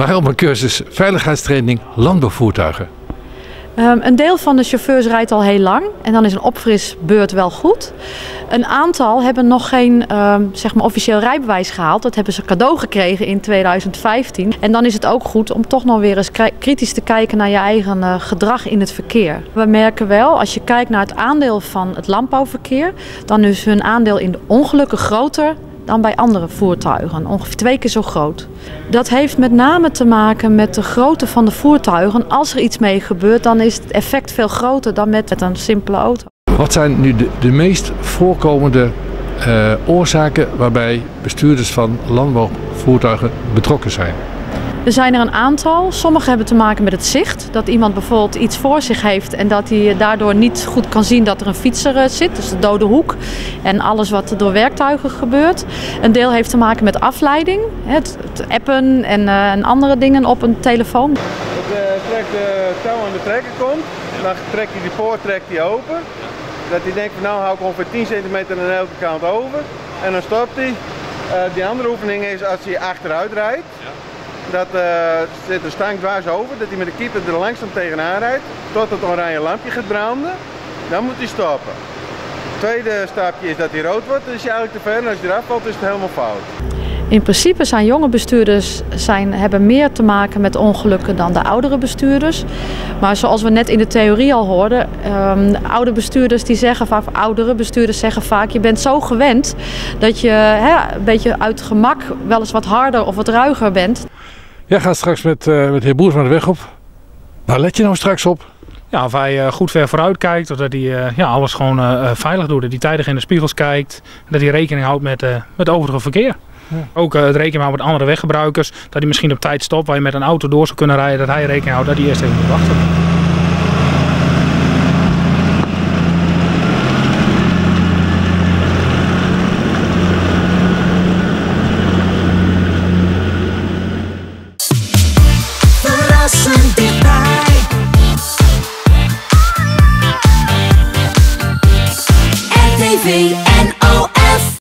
Waarom een cursus veiligheidstraining landbouwvoertuigen? Een deel van de chauffeurs rijdt al heel lang en dan is een opfrisbeurt wel goed. Een aantal hebben nog geen zeg maar officieel rijbewijs gehaald. Dat hebben ze cadeau gekregen in 2015. En dan is het ook goed om toch nog weer eens kritisch te kijken naar je eigen gedrag in het verkeer. We merken wel, als je kijkt naar het aandeel van het landbouwverkeer, dan is hun aandeel in de ongelukken groter dan bij andere voertuigen, ongeveer 2 keer zo groot. Dat heeft met name te maken met de grootte van de voertuigen. Als er iets mee gebeurt, dan is het effect veel groter dan met een simpele auto. Wat zijn nu de meest voorkomende oorzaken waarbij bestuurders van landbouwvoertuigen betrokken zijn? Er zijn er een aantal. Sommige hebben te maken met het zicht. Dat iemand bijvoorbeeld iets voor zich heeft en dat hij daardoor niet goed kan zien dat er een fietser zit. Dus de dode hoek en alles wat er door werktuigen gebeurt. Een deel heeft te maken met afleiding. Het appen en andere dingen op een telefoon. Dat trekt de touw aan de trekker komt, dan trekt hij die poort open. Dat hij denkt van nou hou ik ongeveer 10 centimeter aan elke kant over. En dan stopt hij. Die andere oefening is als hij achteruit rijdt. Dat zit een stang dwars over, dat hij met de keeper er langzaam tegenaan rijdt, tot het oranje lampje gaat branden. Dan moet hij stoppen. Het tweede stapje is dat hij rood wordt, dan is hij eigenlijk te ver en als hij eraf valt is het helemaal fout. In principe zijn jonge bestuurders hebben meer te maken met ongelukken dan de oudere bestuurders. Maar zoals we net in de theorie al hoorden, oude bestuurders die zeggen vaak, oudere bestuurders zeggen vaak, je bent zo gewend dat je een beetje uit gemak wel eens wat harder of wat ruiger bent. Jij gaat straks met de heer Boersma de weg op. Waar let je nou straks op? Ja, of hij goed ver vooruit kijkt, of dat hij alles gewoon veilig doet. Dat hij tijdig in de spiegels kijkt, dat hij rekening houdt met het overige verkeer. Ja. Ook het rekening houden met andere weggebruikers, dat hij misschien op tijd stopt waar je met een auto door zou kunnen rijden, dat hij rekening houdt dat hij eerst even moet wachten. Verrassend dichtbij. RTV.